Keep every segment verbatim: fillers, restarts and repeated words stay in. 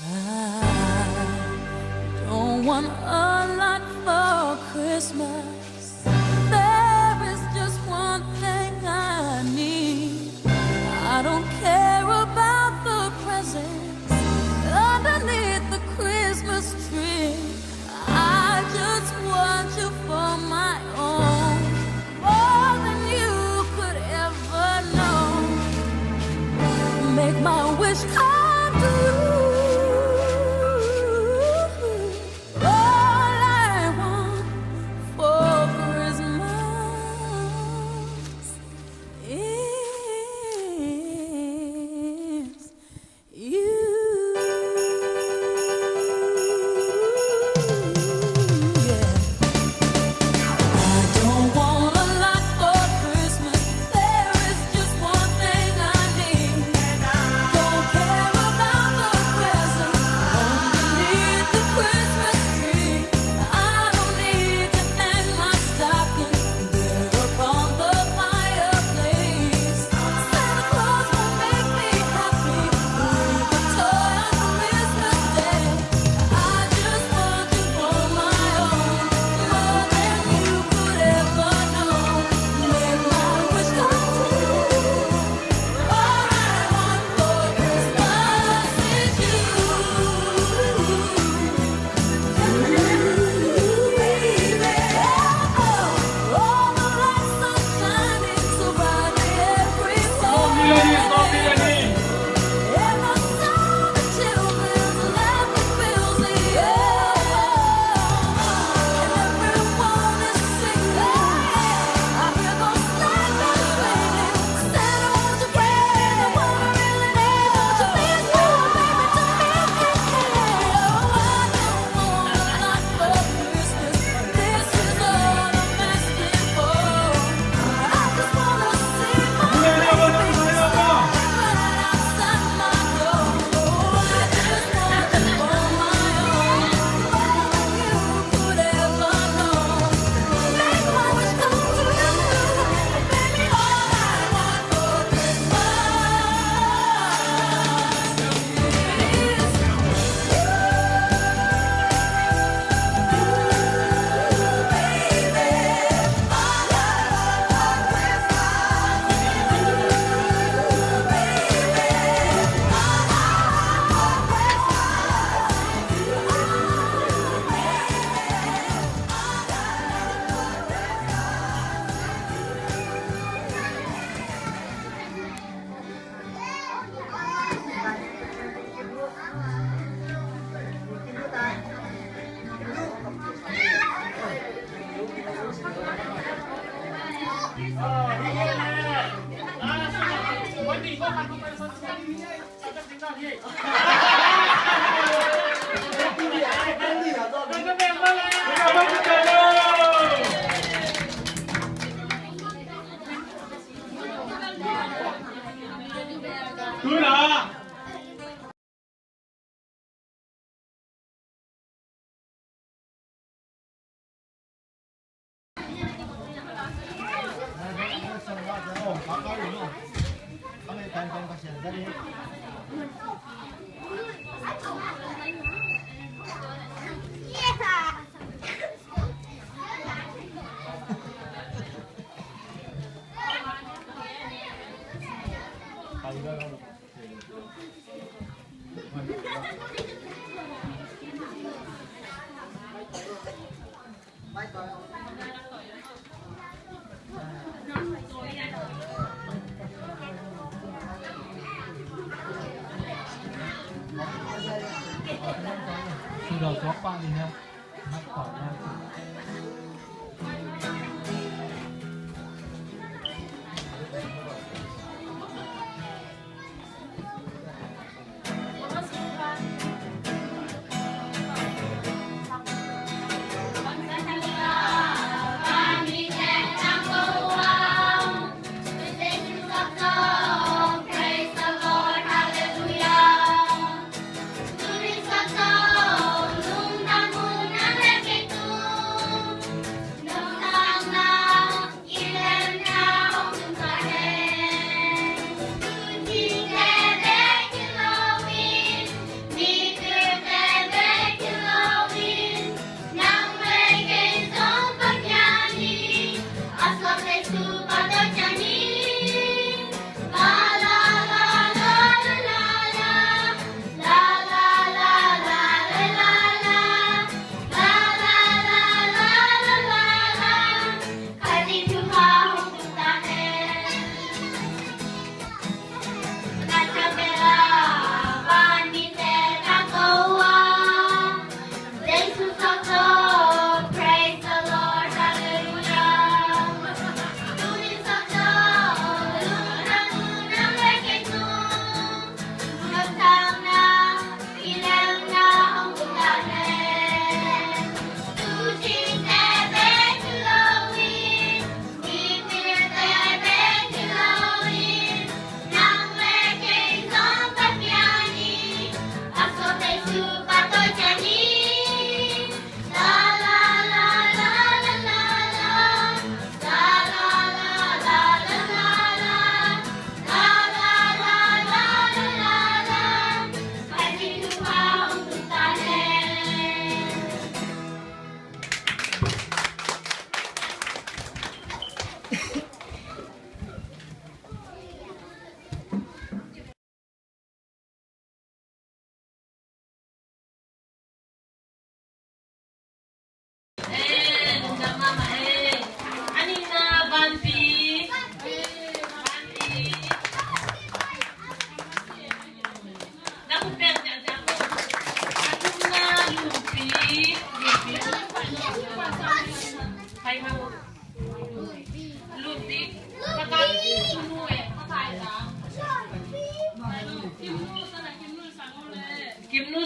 I don't want a lot for Christmas. There is just one thing I need. I don't care about the presents underneath the Christmas tree. I just want you for my own, more than you could ever know. Make my wish come true. All I want for Christmas is you. Yeah. I don't want a lot for Christmas. There is just one thing I need. Don't care about the presents underneath the Christmas tree. I don't need to hang my stocking there upon the fireplace. Santa Claus won't make me happy with a toy on Christmas Day. I just want you for my own, more than you could ever know. Make my wish come true. All I want for Christmas is you.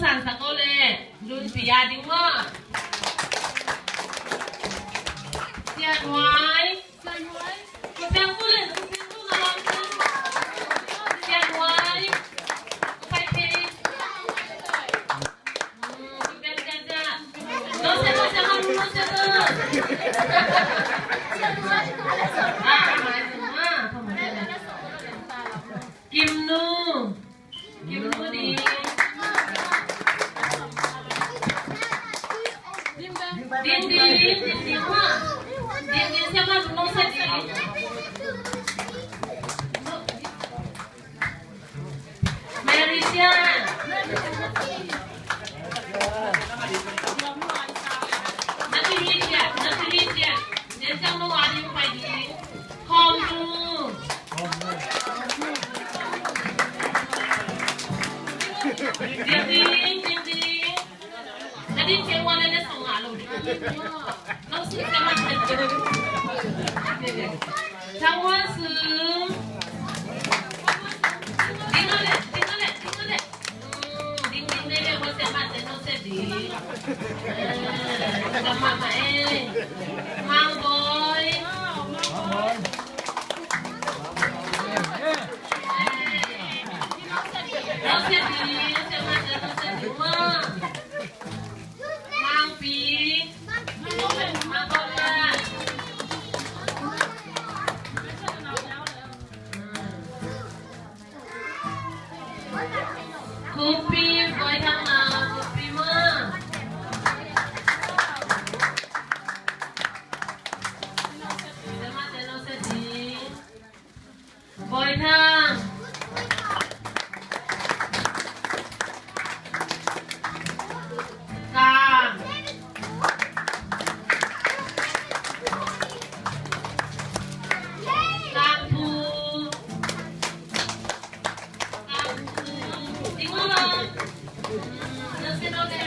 San sak o le, Lunpi a ding maw. Sian Huai. Sian Huai. Kimnu. Kimnu ding. Ding, ding, ding, ding, ha. Ding, ding, siapa tu nong sa ding. Mary Sian. Nanti hitia, nanti hitia. Dia siang nong adi pai ding. Khawm nu. Ding, ding, ding, ding. Na ding keng wan le le song a lo. Lo si sa ma. Thang Wan Sung. Ding a le, ding a le, ding a le. Mm, ding, ding, ding, ding, ding, ding, ding, ding, ding. Eh, sa ma ma, eh. Mang Boy. Kupi, Boy Thang na, kupi ma. Boy Thang. Kang. Kang Phu. Kang Phu. Tinggal lah. Nasi no deh.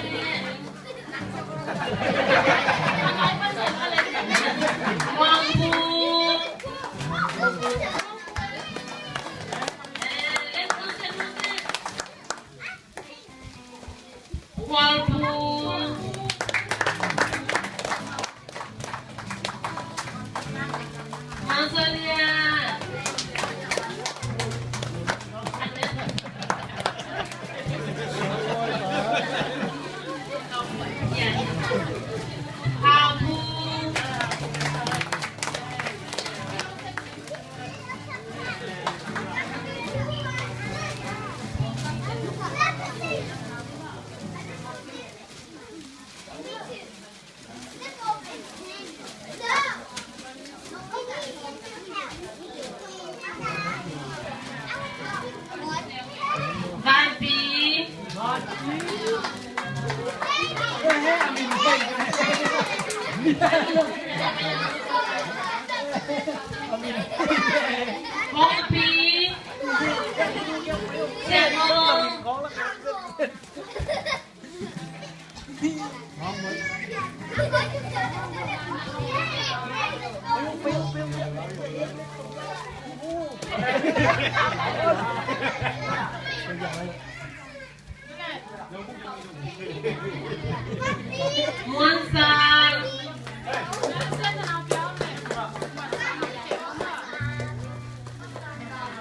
Muan Sang.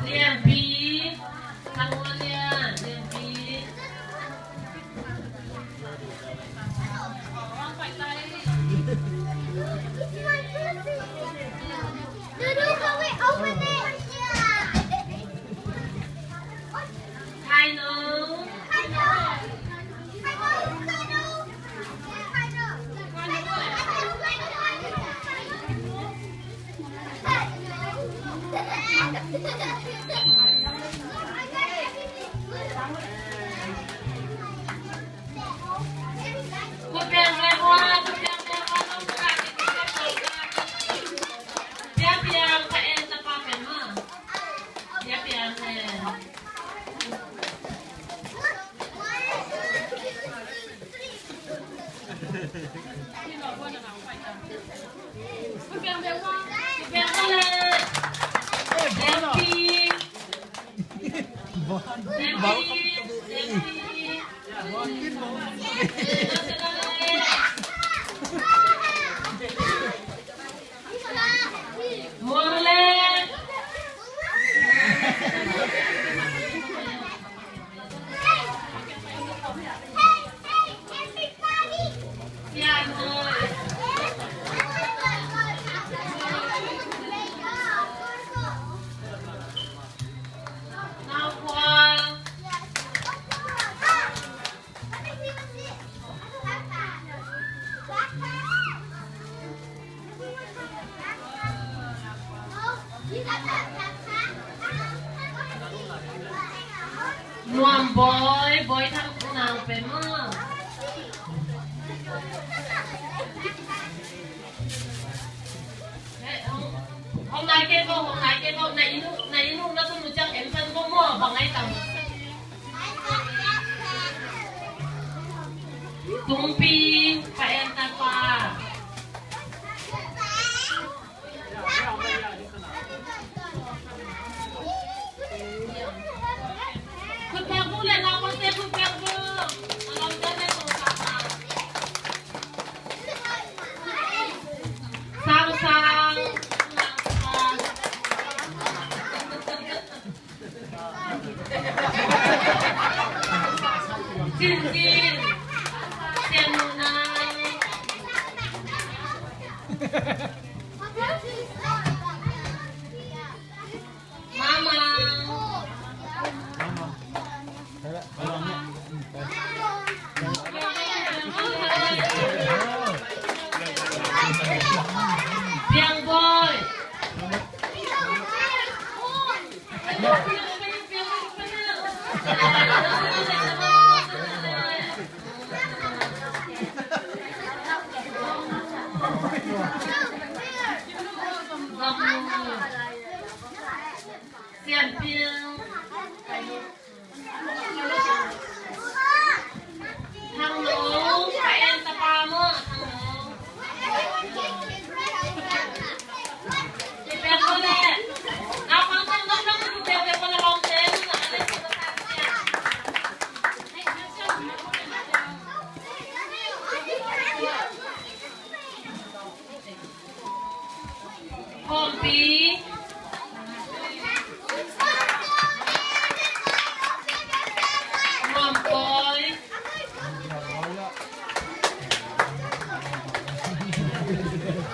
Lian Pi. Thang Muan Lian. Lian Pi. Nuam Bawi, Bawi Thang Nau pen maw. Hong nai kei ko, hong nai kei ko, na inn uh, na inn uh na tun uh ciang en pan ko maw, bang ai tam. Tungpi, Pa En tapa. Khut beng buk le naupangte khut beng buk. Sang sang. Cin cin. Sian nang. Mama. Piang Boy. Sian Piang. Thang Lo, Pa En tapa maw, Thang Lo. Pek ko le. Naupang teng dong dong, pek pek ko le, bawngte, na le. Khawmpi. Nuam Pawi.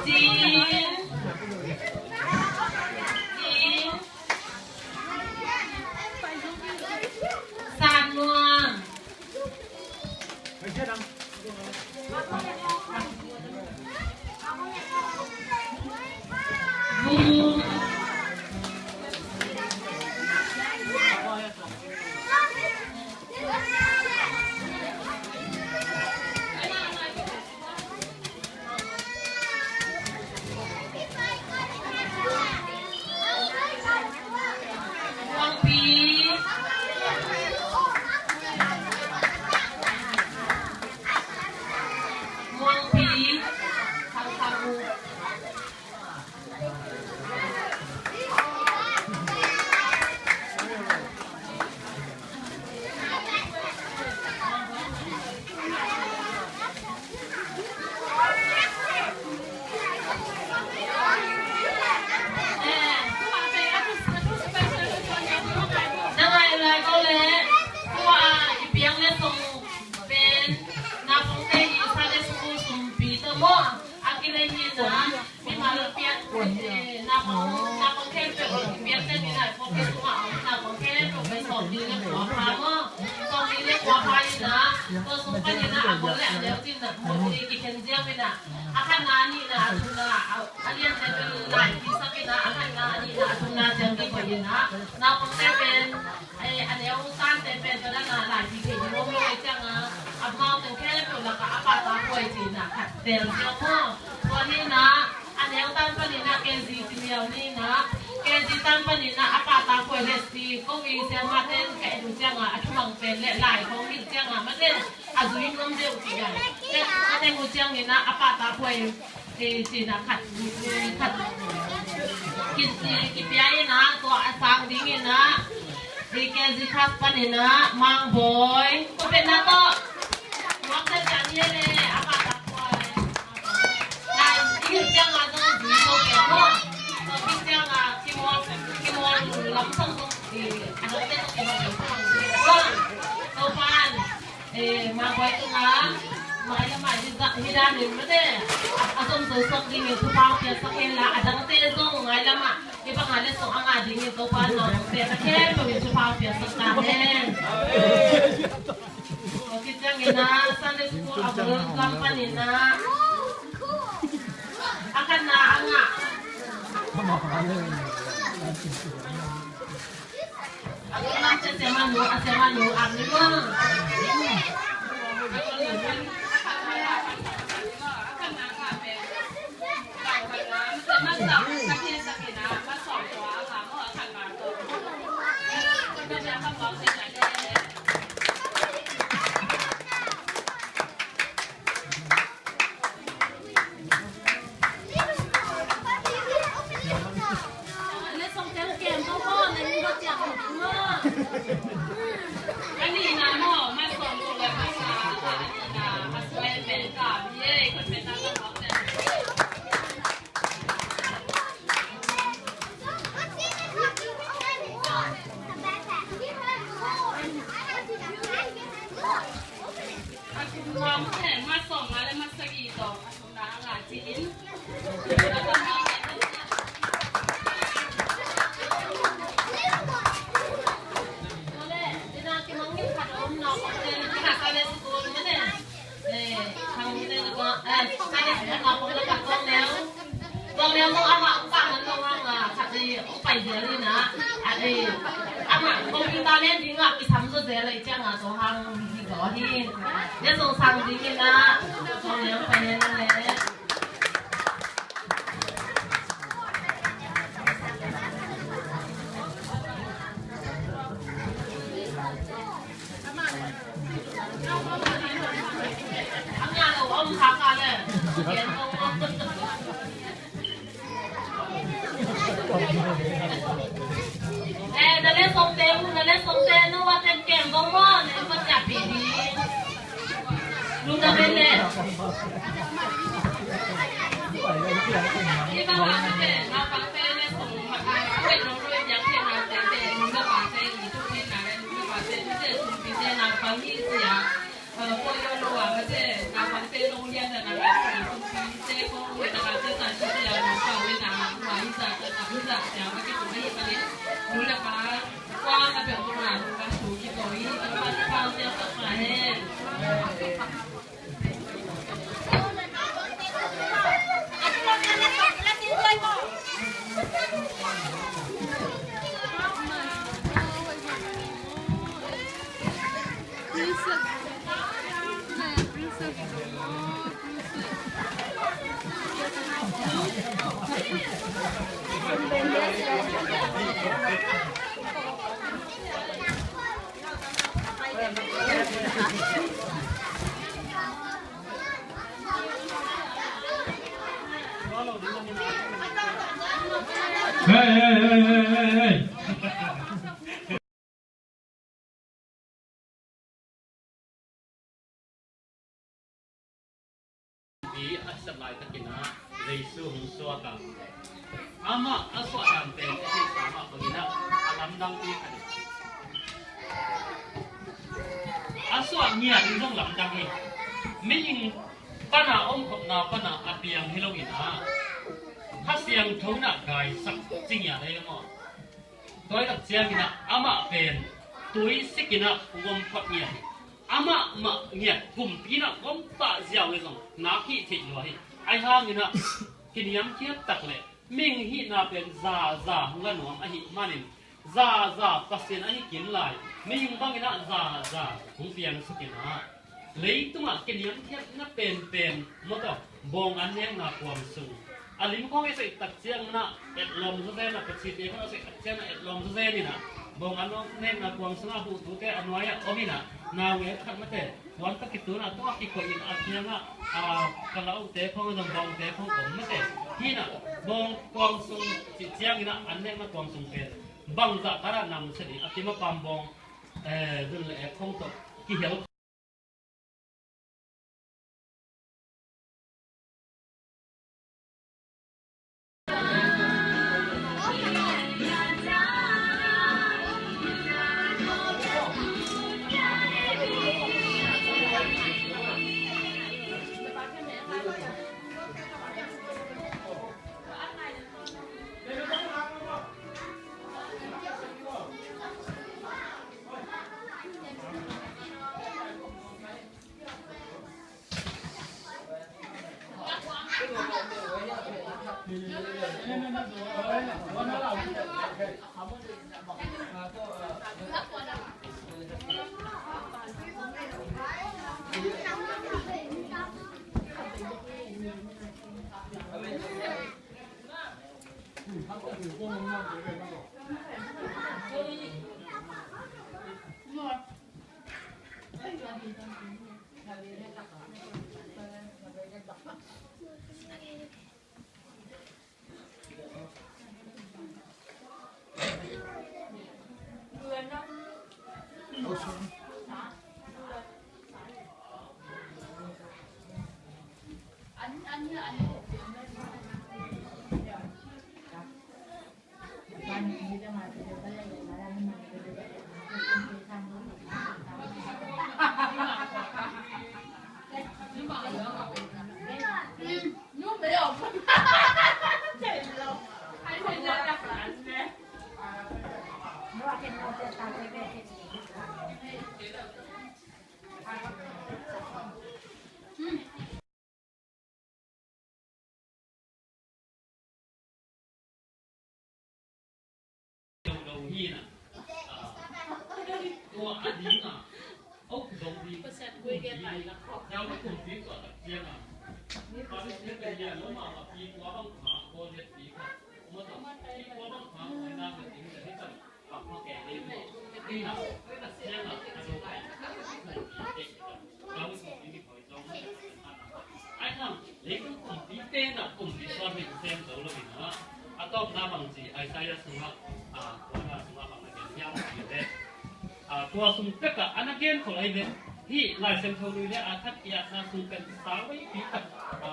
Cin. Cin. San Nuam. Na ngai lai ko le, tua i piang le song pen, na pongte i sa le sung sumpi to mo, a kile hi na. Mimal pian, eh, naupang, naupang khempeuh pian te mina, kawpi sungah om naupang khempeuh pen sawmli le kua pha maw. Sawmli le kua pha ina, tua sung pan ina a gol le a neu cin na, mu i kikhen ziau ina. A khatna, a nihna, a thumna, a, a liante pen lai kisak ina, a khatna, a nihna, a thumna ciang kikoih ina. Naupangte pen, eh, a neu tante pen tua dan a lai kikhen ding om lo ciang a, amau teng khempeuh lakah a pahtak huai cihna khat tel ziau maw. Tua hi ina, a neu tan panin ah K G ci liau ni ina, K G tan panin ah a pahtak huai le si, ko i siamah ten ka et uh ciangin a thumang pen le lai khawng hilh ciangin mate a zui nuam deuh ci dan. Ka teng uh ciangin ah a pahtak huai, eh, cihna khat, khat ki, kipia ina, tua a sang ding ina. Di ke zi khas panin ah Mang Bawi. Ko pen na tawh. Mang Bawi kan ye le, a ka tak kuai. Nai, i hilh ciang a zong zi ko pian maw. Ko pi ciang a kimual, kimual lam sang zong i, a dang te zong kimual lam sang zong. Topa'n. Eh, Mang Bawi tungah, mailam ah hi za-, hi danin mate. A, a zom zo suak dingin thupha piaksak hen la, a dangte zong mailam ah, hi bang a letsong a ngah dingin Topa in Mang Bawi pia ka khempeuh in thupha piaksak ta hen. Tua khit ciangin ah, Sunday school a bul gam panin ah, a khatna a ngah. Ama computer len ding a kisam zo zel a, i ciang a to hang hi zo hi. Ne song sang ding in a, song liang pai len le. Ang nga lo om kha kha le. Eh, na le song te mu, na le song te nu wa ten kem bong mo, ne ko cia pi di. Lu na ben le. Ki ba ba te, na ba te le song ma ka, ke no lo ya ke na te te, lu na ba te, ni tu ni na le, lu na ba te, te song pi te na ba ni sia. Aa, poi lo lo a, mate, naupangte lawng lian na, na, na, na, na, te ko, ue, na, na, te, na, te, te, a, na, pa, ue, na, na, ua, i, za, ta, ta, i, za, sia, ma, ke, ko, ma, i, ma, le, nu, le, pa, kua, ka, pe, ko, na, nu, ka, su, ki, ko, i, ka, pa, pa, te, pa, pa, he. Hey, hey, hey, hey, hey, hey. Pi a sep laitakin ah Jesu hong suak a, amah a suah dan pen i theihsa mah bangin ah a lamdang pi khat hi. A suah ngiat in zong lamdang hi. Mihing pana om khopna pana a piang hi lo in ah, Kha Siangtho in ah gaisak ci ngiat ahi maw? Tua hi tak ciangin ah amah pen tui sikin ah gom phot ngiat hi. Amah mah ngiat kumpi in ah gom pah ziau hi zong nak hih theih lua hi. Ahi hangin ah kiniamkhiat tak le mihing hihna pen zaza hong la nuam ahih manin zaza Pasian ahi kei lai. Mihing bangin ah zaza hong piang sikin ah leitungah kiniamkhiatna penpen mawtaw bawng an nekna kuang sung. A lim khawng i saih tak ciangin ah etlawm zawzen a, pachite khawng a saih tak ciangin ah etlawm zawzen in ah bawng an nekna kuang sungah huhtute a nuai-ah om in ah naungek khat mate puan tawh kitun ah tawh a kikoih in a kiangah a kalaute khawng a zong bawngte khawng om mate. Hi in ah bawng kuang sung cih ciangin ah an nekna kuang sung pen Bangzah kara nam seni a kim a pam bawng, eh, zun le ek khong tawh kihel. Lo hi na. Ah, tua a ding a, au dong ding. Pasian kuai gen lai lak kawk. Yau kumpi tua tak ciang a. Pasian kuai gen lai lak kawk. Pi kua bang kha, ko liat pi kha. Uma tawh, pi kua bang kha, ko na ka ding ka hi kan. Ai hang, leitung kumpi te na kumpi suan hi sem zo lo hi na. A tawpna bang ci Isaiah sungah, a, tua na sungah bang na gen hiam ci le. A, tua sung pekah a na gen khol ai ve. Hih Lai Siangtho lui le a khat i atna sung pen sawveipi tak, a,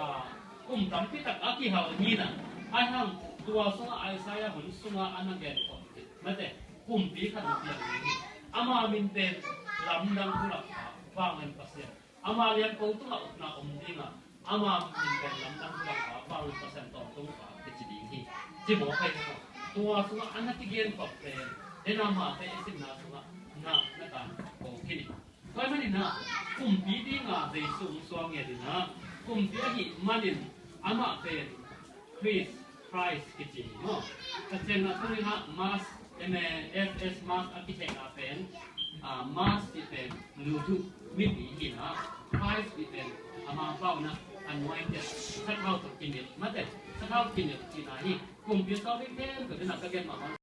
kum tampi tak a kihal hi na. Ai hang, tua sungah Isaiah hun sungah a na gen khol. Mate, kumpi khat na piang ding hi. Ama min pen lamdang pulakpa, vanglian Pasian. Ama lianko tungah upna om ding a, ama min pen lamdang pulakpa, vanglian Pasian tawntung pa kici ding hi. Ci mawk hi. Tua sungah a na kigen kop pen, den amate i simna sungah na, na kan ko khin hi. Tua ahih manin ah, kumpi dinga Jesu hong suak ngiat in ah, kumpi ahih manin amah pen Christ, Christ kici hi maw. Ka ciangah tuni ah Mas, M A S S Mas a kithehna pen, ah, Mas cih pen lutu mipi hi na, Christ cih pen a Mangpau in ah anointed, sathau tawh kimit, mate, sathau kimit cihna hi. Kumpi sawm hi khempeuh in ah ka gen mahmah